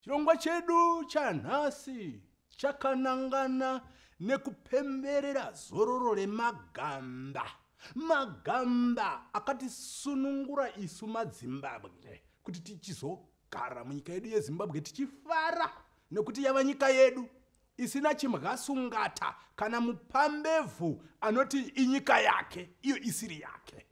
Chirongwa chedu chanhasi chakanangana nekupemberera zororo remagamba. Magamba akatisunungura isu maDzimbabwe kuti tichizogara munyika yedu yeZimbabwe tichifara nekuti yava nyika yedu isina chimhasungata kana mupambevhu anoti inyika yake iyo isiri yake.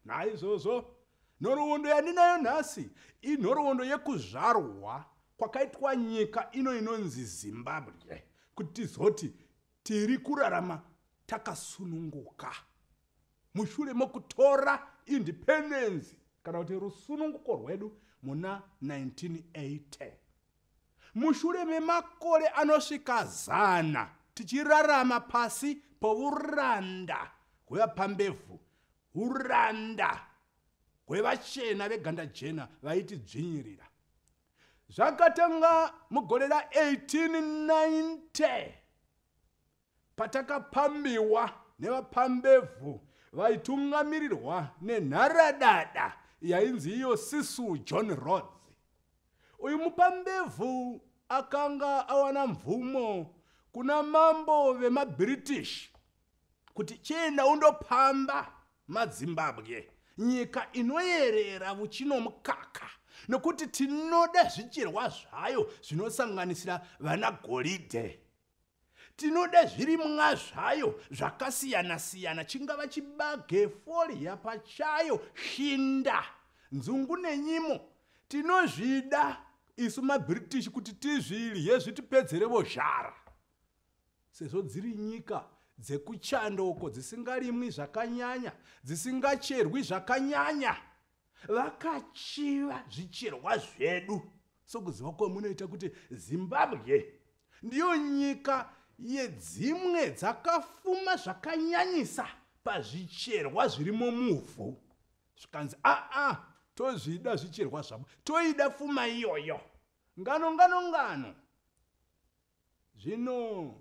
Naizvozvo nhoroondo yandinayo nhasi inhoroondo yekuzvarwa kwakaitwa nyika ino inonzi Zimbabwe kuti tizoti tiri kurarama takasununguka mushure mokutora independence kana kuti rusununguko rwedu muna 1980. Mushure memakore anosvika zana tichirarama pasi povuranda hwevapambevhu, uranda hwevachena veganda jena vaitidzvinyirira. Zvakatanga mugore ra1890 patakapambiwa nevapambevhu vaitungamirirwa nenharadada yainzi iyo Cecil John Rhodes. Uyu mupambevhu akanga awana mvumo kuna mambo vemaBritish kuti chienda undopamba maDzimbabwe, nyika inoyerera vuchi nomukaka, nokuti tinoda zvicherwa zvayo zvinosanganisira vana goridhe. Tinoda zvirimwa zvayo zvakasiyana-siyana, chingava chibage, fodya pachayo, shinda, nzungu nenyimo. Tinozvida isu maBritish kuti tizvidye zvitipedzerevo zhara. Sezvo dziri nyika dzekuchando uko dzisingarimwi zvakanyanya, dzisingacherwi zvakanyanya, vakachiva zvicherwa zvedu. Sokuziva kwamunoita kuti Zimbabwe ndiyo nyika yedzimwe dzakafuma zvakanyanyisa pazvicherwa zvirimo muvhu. Zvikanzi aa, tozvida zvicherwa zvavo, toida pfuma iyoyo. Ngano ngano ngano. Zvino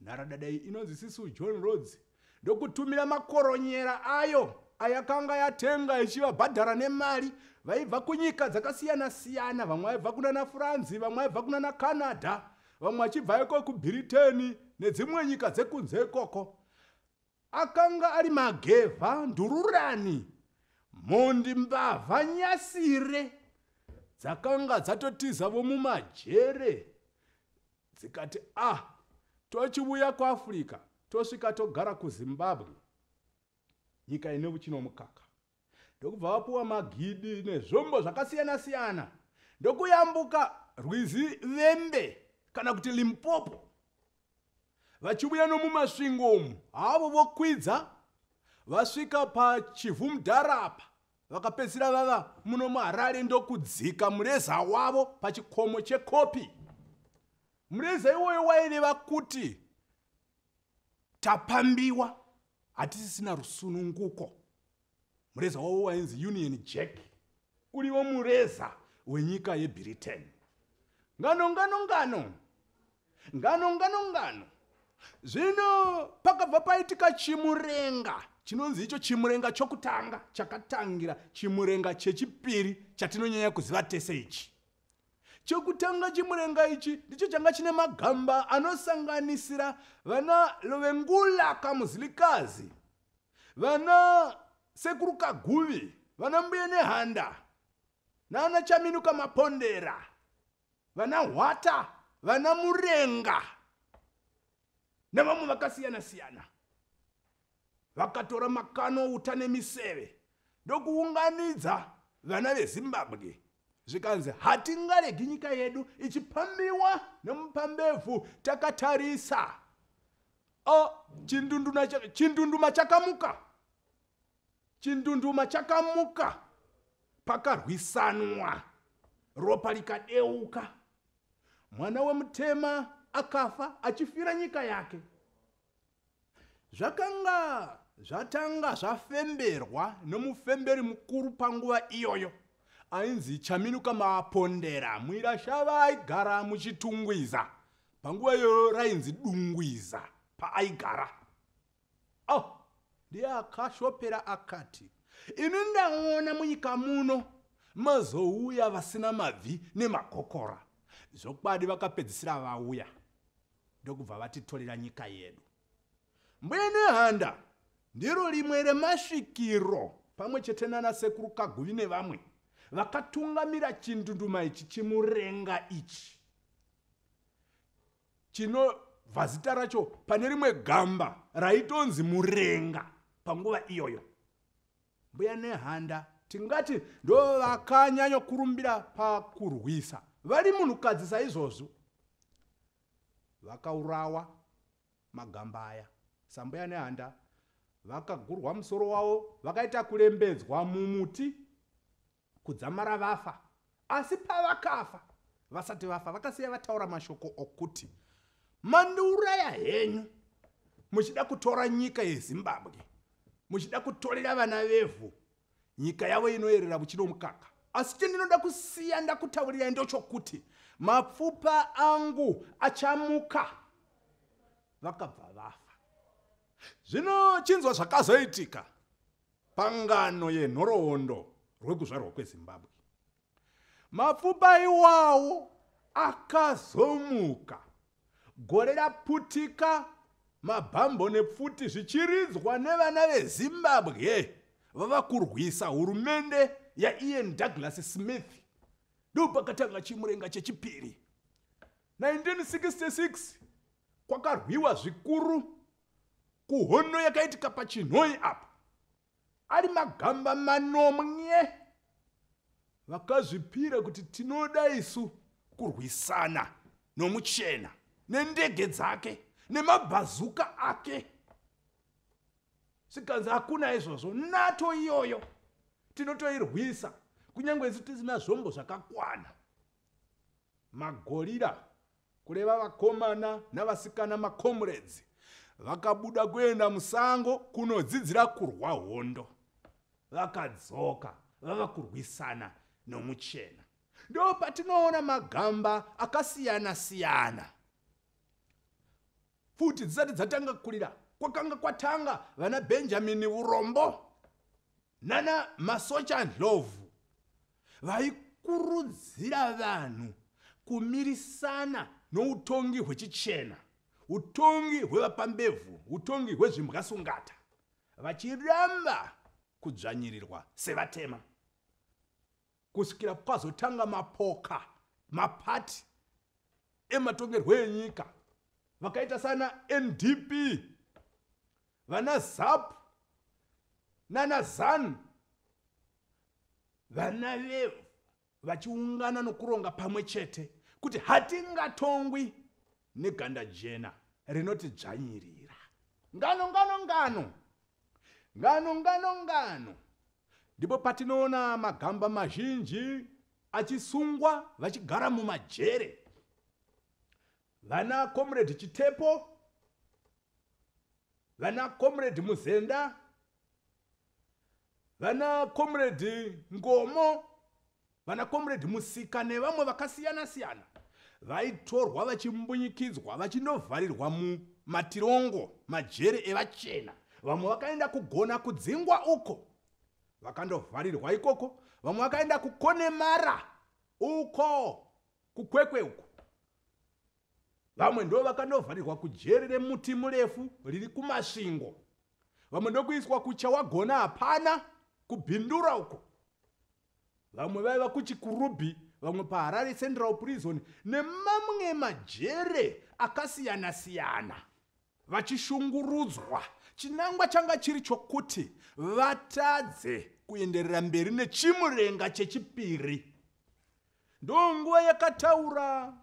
nharadada iyi inonzi Cecil John Rhodes ndokutumira makoronyera ayo ayakanga yatenga ichivabhadhara nemari vaibva kunyika dzakasiyana-siyana, vamwe vaibva kunana France, vamwe vaibva kunana Canada, vamwe vachibva iko kuBritain nedzimwe nyika dzekunze ikoko. Akanga ari magevha, ndururani, mhondi, mbavha, nyasire dzakanga dzatotiza vomumajere dzikati ah, tochiuya kuAfrica tosvika togara kuZimbabwe, nyika ine uchi nomukaka. Ndokubva vapuwa magidi nezvombo zvakasiyana-siyana ndokuyambuka rwizi Vembe kana kuti Limpopo vachiuya nomumasvingo umu havo vokwidza vasvika paChivhumudharapa vakapedzisira vava muno muHarare ndokudzika mureza wavo pachikomo cheKopi. Mureza iwoyo waireva kuti tapambiwa, hatisisina rusununguko. Mureza wavo wainzi Union Jack, uriwo mureza wenyika yeBritain. Ngano ngano ngano ngano ngano ngano. Zvino pakabva paitika chimurenga chinonzi icho chimurenga chokutanga chakatangira chimurenga chechipiri chatinonyanya kuziva tese ichi. Chekutanga chimurenga ichi ndicho changa chine magamba anosanganisira vana Lovengula Kamuzilikazi, vana Sekuru Kaguvi, vana Mbuya Nehanda, nana Chaminuka Mapondera, vana Hwata, vana Murenga nevamwe vakasiyana-siyana. Vakatora makano, uta nemiseve ndokuunganidza vana veZimbabwe, zvikanzi hatingaregi nyika yedu ichipambiwa nemupambevhu takatarisa. O, chindunduma chakamuka, chindunduma chakamuka, pakarwisanwa, ropa rikadeuka, mwana wemutema akafa achifira nyika yake. Zvakanga zvatanga zvafemberwa nomufemberi mukuru panguva iyoyo ainzi Chaminuka Mapondera, Mwirashava aigara muChitungwiza. Panguva iyoyo rainzi Dungwiza paaigara. Oh, ndiye akashopera akati, ini ndaona munyika muno Mazouya vasina mabvi nemagokora. Zvokwadi vakapedzisira vauya ndokubva vatitorera nyika yedu. Mbuya Nehanda ndiro rimwe remasvikiro pamwe chete nana sekuru Kaguvi nevamwe vakatungamira chindunduma ichi chimurenga ichi chinobva zita racho pane rimwe gamba raitonzi Murenga panguva iyoyo. Mbuya Nehanda tingati ndo vakanyanyokurumbira pakurwisa vari munhukadzi saizvozvo. Vakaurawa magamba aya sambuya Nehanda, vakagurwa musoro wavo vakaita kurembedzwa mumuti kudzamara vafa. Asi pavakafa, vasati vafa, vakasiya vataura mashoko okuti, mandiuraya henyu muchida kutora nyika yeZimbabwe, muchida kutorera vana vevhu nyika yavo inoyerera vuchinomukaka, asi chendinoda kusiya ndakutaurirai ndochokuti mapfupa angu achamuka. Vakabva vafa. Zvino chinzwa zvakazoitika pangano yenhoroondo rwekuzvarwa kweZimbabwe. Mapfupa iwawo akazomuka gore raputika, mabhambo nepfuti zvichiridzwa nevana veZimbabwe vava kurwisa hurumende yaIan Douglas Smith. Ndopakatanga chimurenga chechipiri 1966. Kwakarwiwa zvikuru kuhondo yakaitika paChinhoi apo ari magamba manomwe vakazvipira kuti tinoda isu kurwisana nomuchena nendege dzake nemabhazuka ake. Zvikanzi hakuna izvozvo, NATO iyoyo tinotoirwisa kunyange isu tisina zvombo zvakakwana. Magorira, kureva vakomana navasikana macomrades, vakabuda kuenda musango kunodzidzira kurwa hondo. Vakadzoka vava kurwisana nomuchena. Ndo patinoona magamba akasiyana-siyana. Pfuti dzisati dzatanga kurira, kwakanga kwatanga vana Benjamini Urombo nana Masocha Ndlovu vaikurudzira vanhu kumirisana noutongi hwechichena, utongi hwevapambevhu, utongi hwezvimbwasungata, vachiramba kudzvanyirirwa sevatema, kusvikira kwazotanga mapoka mapati ematongerwo enyika vakaita sana NDP, vana ZAP nana ZANU, vana vevhu vachiungana nokuronga pamwe chete kuti hatingatongwi neganda jena rinotidzvanyirira. Ngano ngano ngano ngano ngano ngano. Ndipo patinoona magamba mazhinji achisungwa vachigara mumajere, vana Comrade Chitepo, vana Comrade Muzenda, vana Comrade Ngomo, vana Comrade Musika nevamwe vakasiyana-siyana vaitorwa vachimbunyikidzwa vachindovharirwa mumatirongo, majere evachena. Vamwe vakaenda kugona kudzingwa uko vakandovharirwa ikoko, vamwe vakaenda kuKonemara uko kuKwekwe uko, vamwe ndo vakandovharirwa kujeri remuti murefu riri kuMasvingo, vamwe ndokuiswa kuChawagona hapana kuBhindura uko, vamwe vaiva kuChikurubhi, vamwe paHarare Central Prison nemamwe majere akasiyana-siyana vachishungurudzwa. Chinangwa changa chiri chokuti vatadze kuenderera mberi nechimurenga chechipiri. Ndonguva yakataura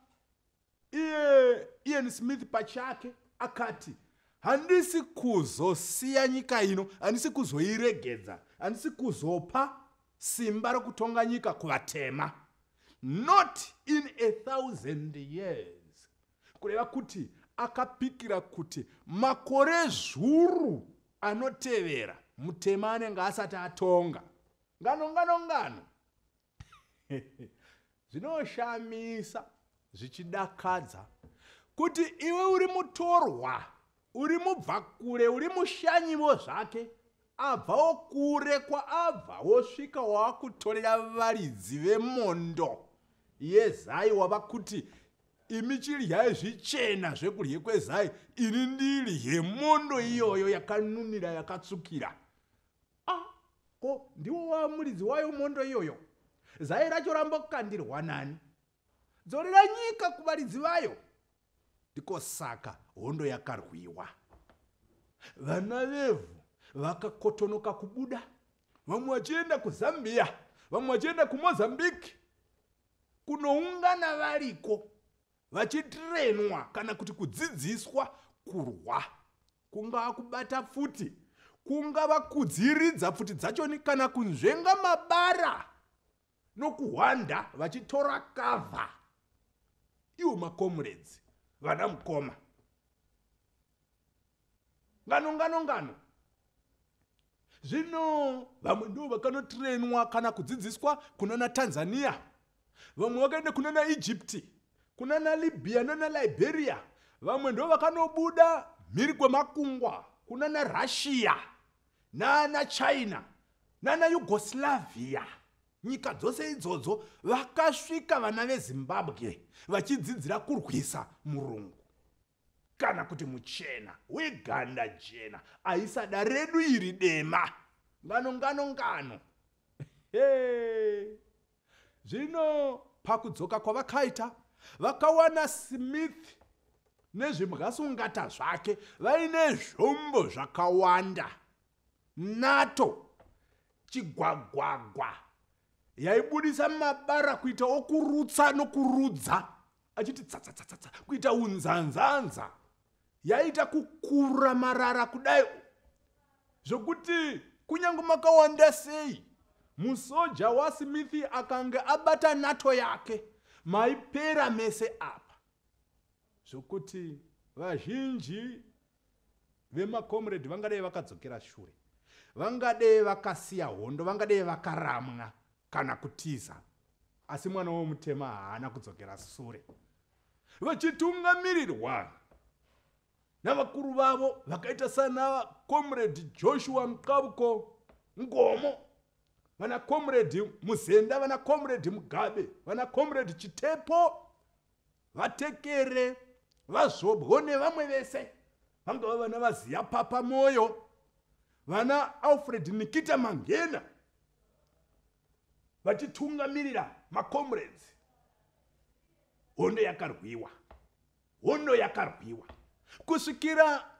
iye Ian Smith pachake akati, handisi kuzosiya nyika ino, handisi kuzoiregedza, handisi kuzopa simba rokutonga nyika kuvatema, not in 1,000 years. Kureva kuti akapikira kuti makore zvuru anotevera mutema anenge asati atonga. Ngano ngano ngano. Zvinoshamisa zvichidakadza kuti iwe uri mutorwa, uri mubvakure, uri mushanyivo zvake. Abvawo kure kwaabva wosvika waakutorera varidzi vemondo yezai wava kuti imi chiryai zvichena zvekurye kwezai ini ndirye mondo iyoyo yakanunira yakatsvukira. Ah, ko ndiwo wamuridzi wayo mondo iyoyo? Zai racho rambokandirwa nani? Dzorera nyika kuvaridzi vayo. Ndiko saka hondo yakarwiwa. Vana vevhu vakakotonoka kubuda, vamwe vachienda kuZambia, vamwe vachienda kuMozambique kunoungana variko vachitrenwa kana kuti kudzidziswa kurwa, kungava kubata pfuti, kungava kudziridza pfuti dzachoni kana kunzvenga mabara nokuhwanda vachitora kavha. Iwo makomuredzi vana mukoma ngano ngano ngano. Zvino vamwe ndivo vakanotirenwa kana kudzidziswa kunana Tanzania, vamwe vakaenda kunana Egypt, kunana Libya nana Liberia, vamwe ndivo vakanobuda mhiri kwemakungwa kunana Russia nana China nana Yugoslavia. Nyika dzose idzodzo vakasvika vana veZimbabwe vachidzidzira kurwisa murungu kana kuti muchena weganda jena aisada redu iri dema. Ngano ngano ngano. Zvino pakudzoka kwavakaita vakawana Smith nezvimwasungata zvake vaine zvombo zvakawanda, NATO chigwagwagwa yaibudisa mabara kuita okurutsa nokurudza achiti tsatsatsatsa kuita unzanzanza, yaita kukura marara kudai zvokuti kunyange makawanda sei musoja waSmith akange abata NATO yake maipera mese apa, zvokuti vazhinji vemakomredi vangadai vakadzokera shure, vangadai vakasiya hondo, vangadai vakaramwa kana kutiza, asi mwana womutema haana kudzokera sure. Vachitungamirirwa navakuru vavo vakaita sana Comrade Joshua Mqabuko Nkomo, vana Comrade Muzenda, vana Comrade Mugabe, vana Comrade Chitepo, vaTekere, vaZvobwo nevamwe vese, vangava vana vaZiya Papa Moyo, vana Alfred Nikita Mangena, vachitungamirira macomrades. Hondo yakarwiwa, hondo yakarwiwa kusvikira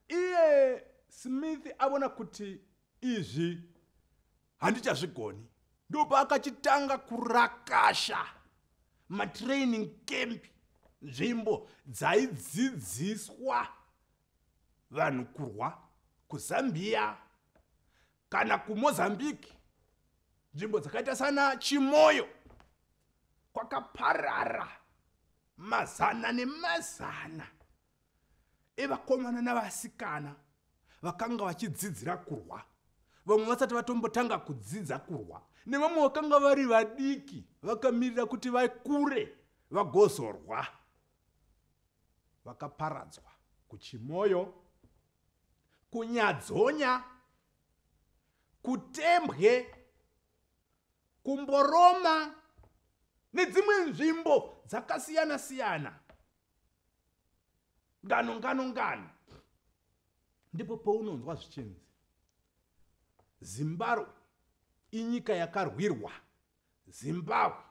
iye Smith avona kuti izvi handichazvigoni. Ndopaakachitanga kurakasha matraining camp, nzvimbo dzaidzidziswa vanhu kurwa kuZambia kana kuMozambique, nzvimbo dzakaita sana Chimoyo, kwakaparara mazana nemazana evakomana navasikana vakanga vachidzidzira kurwa, vamwe vasati vatombotanga kudzidza kurwa, nevamwe vakanga vari vadiki vakamirira kuti vakure vagozorwa. Vakaparadzwa kuChimoyo, kuNyadzonya, kuTembwe, kuMboroma nedzimwe nzvimbo dzakasiyana siyana. Ngano ngano ngano. Ndipo paunonzwa zvichinzi Zimbabwe inyika yakarwirwa, Zimbabwe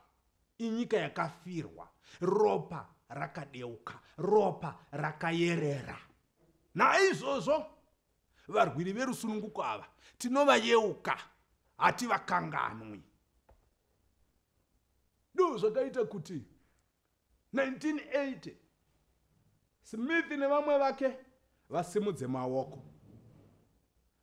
inyika yakafirwa, ropa rakadeuka, ropa rakayerera. Naizvozvo varwiri verusununguko ava tinovayeuka, hativakanganwi. Ndizvo zvakaita kuti 1980 Smith nevamwe vake vasimudze maoko,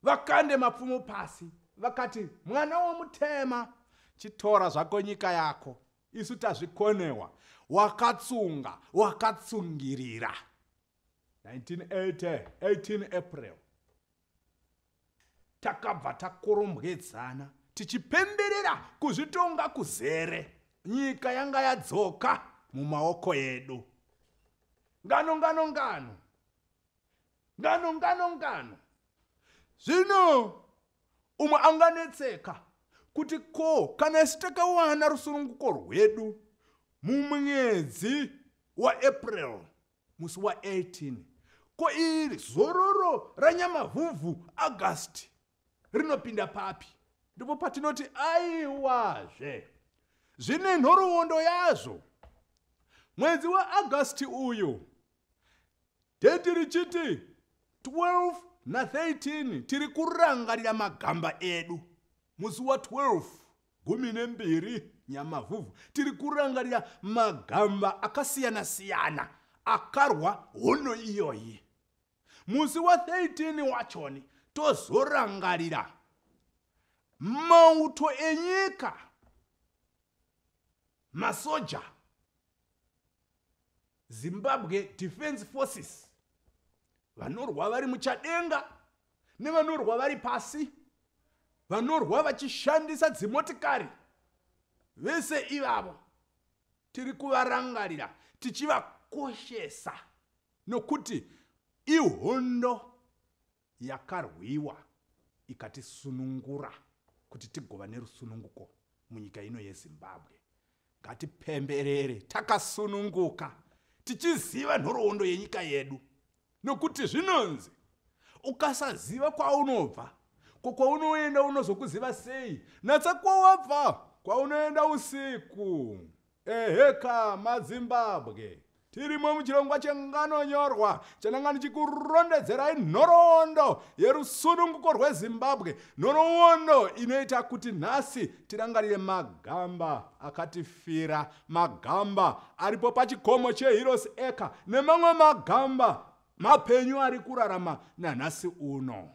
vakande mapfumo pasi, vakati mwana womutema chitora zvako nyika yako, isu tazvikonewa, wakatsunga, wakatsungirira. 1980 18 April takabva takorombwedzana tichipemberera kuzvitonga kuzere. Nyika yanga yadzoka mumaoko edu. Ngano ngano ngano ngano ngano ngano. Zvino Umwe anganetseka kuti ko kana isu takawana rusununguko rwedu mumwedzi waApril musi wa18, ko iri zororo raNyamavhuvhu August rinopinda papi? Ndipo patinoti aiwazve, zvine nhoroondo yazvo. Mwedzi waAugust uyu, date richiti 12 na13, tiri kurangarira magamba edu. Musi wa12, 12 Nyamavhuvhu, tiri kurangarira magamba akasiyana-siyana akarwa hondo iyoyi. Musi wa13 wachoni tozorangarira mauto enyika, masoja, Zimbabwe Defense Forces, vanorwa vari muchadenga nevanorwa vari pasi, vanorwa vachishandisa dzimotikari. Vese ivavo tiri kuvarangarira tichivakoshesa, nokuti ihondo yakarwiwa ikatisunungura kuti tigova nerusununguko munyika ino yeZimbabwe. Ngatipemberere takasununguka, tichiziva nhoroondo yenyika yedu, nokuti zvinonzi ukasaziva kwaunobva, ko kwaunoenda unozokuziva sei? Natsa kwawabva, kwaunoenda usiku. Eheka, maZimbabwe, tirimo muchirongwa chenganonyorwa chananga ndichikurondedzerai nhoroondo yerusununguko rweZimbabwe, nhoroondo inoita kuti nhasi tirangarire magamba akatifira, magamba aripo pachikomo cheHeroes Acre nemamwe magamba mapenyu ari kurarama nanhasi uno.